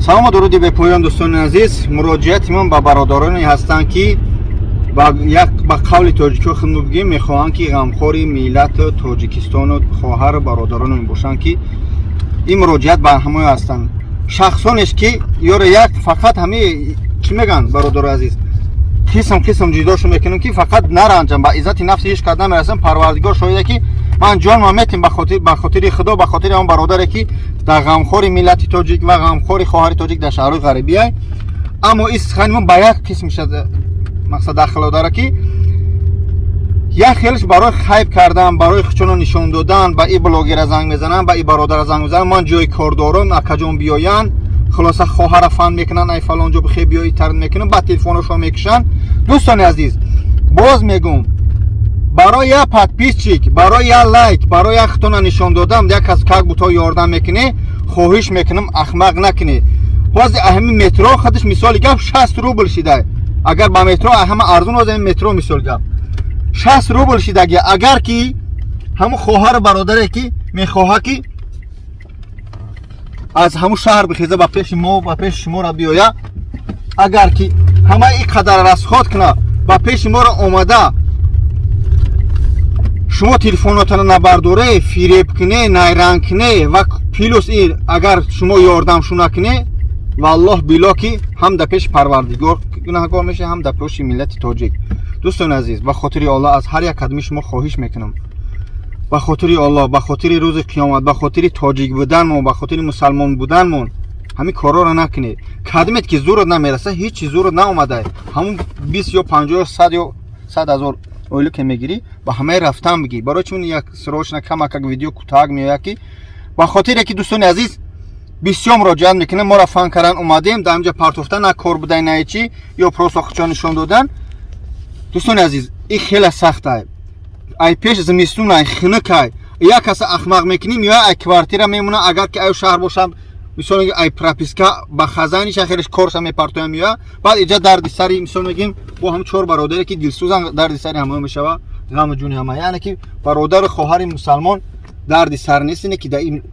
Салому дуруди бепоён, дӯстони азиз. Муроҷиати ман ба бародароне ҳастанд, ки ба як ба қавли тоҷикиҳо худмо бигӯем, мехоҳанд, ки ғамхори миллату Тоҷикистону хоҳару бародароне мебошанд, ки ин муроҷиат ба ҳамаё ҳастанд. Шахсонеш, ки ёро як фақат ҳамаи чӣ мегӯянд, бародари азиз, қисм қисм ҷидошо мекунем, ки фақат наранҷам, ба иззати нафси ҳеҷ кас намерасам. Парвардигор шоҳиде, ки ман ҷонма метим ба хотири Худо, ба хотири он бародаре, ки дар ғамхори миллати тоҷик ва ғамхори хоҳари тоҷик дар шаҳрҳои ғарибия. Аммо ин сухани мо ба як қисм мақсад дахло дора, ки як хелш барои хайб кардан, барои хучоно нишон додан ба и блогера занг мезананд, ба и бародара занг мезананд: «Ман ҷои кор дорам, акаҷон, биёянд». Хулоса, хоҳара фан мекунанд: «Ай фалон ҷо бихе, биёи», тард мекунанд, баъд телефоношо мекушанд. Дӯстони азиз, боз мегӯм, барои як подписчик, барои як лайк, барои як хутона нишон додан, як кас как будто ёрдам мекунӣ, хоҳиш мекунам, ахмақ накунӣ. Ҳозир ҳами метро худаш, мисоли гап, 60 рубл шида. Агар ба метро ҳама арзон, ҳозир метро, мисол гап, 60 рубл шидаги. Агар ки ҳамун хоҳару бародаре, ки мехоҳад, ки аз ҳамун шаҳр бихеза, ба пеши мо, ба пеши шуморо биёя, агар ки ҳама ин қадар расход куна, ба пеши моро омада, шумо телефонотонро набардоре, фиреб куне, найранг куне ва плюс ин агар шумо ёрдамшу накуне, валлоҳ било, ки ҳам дар пеши Парвардигор гунаҳгор мешавед, ҳам дар пеши миллати тоҷик. Дӯстони азиз, ба хотири Аллоҳ аз ҳар як қадами шумо хоҳиш мекунам, ба хотири Аллоҳ, ба хотири рӯзи қиёмат, ба хотири тоҷик буданмон, ба хотири мусалмон буданмон ҳамин корҳоро накунед. Кадмет ки зурат намераса, ҳеҷ чиз зурат наомада. Ҳамун 20 ё 50 ё 100 ё 100 000 ойлӣ ки мегирӣ, ба ҳамаи рафтан бигӣ. Барои чун як срочно камакак видео кӯтаҳак меояд, ки ба хотире ки, дӯстони азиз, бисёр муроҷиат мекунем, моро фан кардан омадем, дар инҷа партофта, на кор будай, на чӣ, ё просто хучо нишон додан. Дӯстони азиз, ин хеле сахтай. Ай пеш зимистун, ай хунукай. Як каса ахмақ мекунем, ё ай квартира мемона, агар ки ай шаҳр бошам, мисол, ай прописка ба хазаниша хелеш корша мепартоям, ё баъд иҷа дарди сари, мисол мегим, бо ҳам чор бародаре, ки дилсӯзан, дарди сари ҳама мешава, ғаму ҷуни ҳама. Яъне ки бародару хоҳари мусалмон дарди сар нест. Ине ки дар ин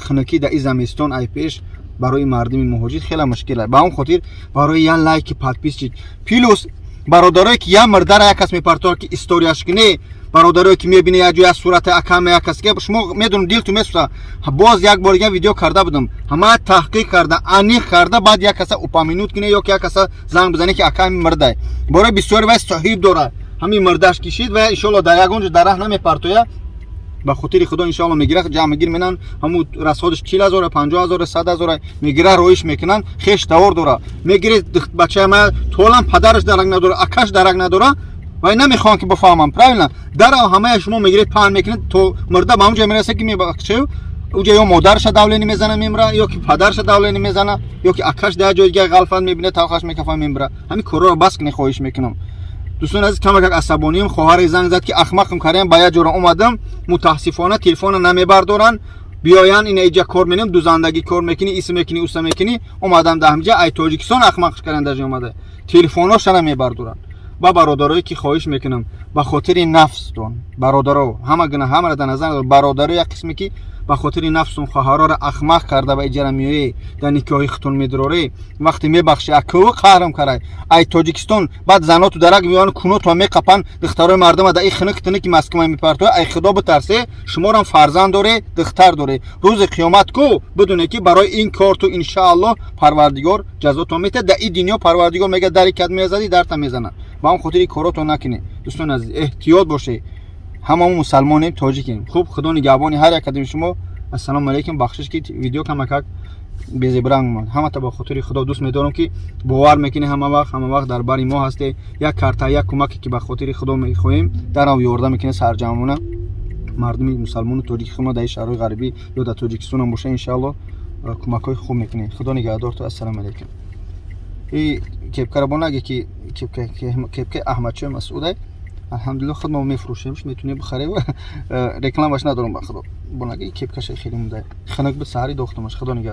хунукӣ, дар ин замистон, ай пеш барои мардуми муҳоҷир хеле мушкил аст. Ба он хотир барои як лайки, подписчик, плюс бародарое, ки як мурдара як кас мепартояд, ки историяш кунӣ, бародарое, ки мебини як ҷоя сурати акаме як кас, шумо медонед, дилту месӯза. Боз як бор дига видео карда будам: ҳама таҳқиқ карда, аниқ карда, баъд як каса упомянуть кунӣ ё ки як каса занг бизанӣ, ки ака, ҳамин мурдай. Барои бисёри вай соҳиб дорад, ҳамин мурдаш кишид ва иншоалло дар ягон ҷо дар раҳ намепартоя. Ба хотири Худо, иншоалло, мегира, ҷамъгир менан, ҳамун расходаш 40 000, 50 000, 100 000 мегира, роиш мекунанд. Хеш тавор дора, мегири бачаи ма толам, падараш дарак надора, акаш дарак надора. Вай намехоҳам, ки бифаҳмам правильно. Дара ҳамаи шумо мегиред, паҳн мекунед, то мурда ба ҳамун ҷо мераса, ки мебахшев, уҷа ё модараша давление мезана, мемра, ё ки падараша давление мезана, ё ки акаш дар ҷои дигар ғалфат мебинад, талхаш мекафа, мемра. Ҳамин корҳоро бас кунед, хоҳиш мекунам. Дӯстони азиз, камакак асабонием. Хоҳаре занг зад, ки ахмақам кардем, ба як ҷора омадам, мутаассифона, телефона намебардоранд. Биёянд, ина иҷа кор менем, дузандагӣ кор мекунӣ, ис мекунӣ, уса мекунӣ. Омадам дар ҳамҷа, ай Тоҷикистон ахмақш кардан, дар ҷо омада телефоноша намебардоранд. Ба бародарое, ки хоҳиш мекунам, ба хотири нафстон, бародаро, ҳама гуна ҳамаро дар назар, бародаро, як қисме, ки ба хотири нафстон хоҳароро ахмақ карда, ба иҷара меоӣ, дар никоҳи хутун медурорӣ, вақте мебахшӣ, акӯ қаҳрам карай, ай Тоҷикистон, баъд заноту дарак меоянд, куноту меқапанд, духтарои мардума дар и хунук тунуки Москва мепартоя. Ай Худо битарсе, шуморам фарзанд доре, духтар доре. Рӯзи қиёмат ку бидоне, ки барои ин корту, иншааллоҳ, Парвардигор ҷазотон метиҳад. Дар и дунё Парвардигор мега: «Дари кат мезадӣ, дарта мезанад». Ба он хотири коротон накунед. Дӯстони азиз, эҳтиёт бошед. Ҳамамо мусалмонем, тоҷикем. Хуб, Худо нигаҳбони ҳар як кадоми шумо. Ассалому алайкум. Бахшиш, ки видео камакак безебранг омад. Ҳамата ба хотири Худо дӯст медорам, ки бовар мекунӣ, ҳама вақт, ҳама вақт дар бари мо ҳасте. Як карта, як кӯмаке, ки ба хотири Худо мехоҳем, дарав ёрдам мекунед сарҷамъона мардуми мусалмону тоҷики хумо дар шаҳрҳои ғарибӣ ё дар Тоҷикистонам боша, иншаалло, кӯмакҳои хуб мекунед. Худо нигаҳдорту. Ассалому алайкум. И кепкаро бо наге, ки кепкаи Аҳмадшои Масъудай, алҳамдулилло, худ мо мефурӯшем, метунем бихарем, рекламаш надорам. Ба Худо, бо наги, кепкаша хеле мундай, хунук буд, саҳари дохтамаш. Худо нигаҳ.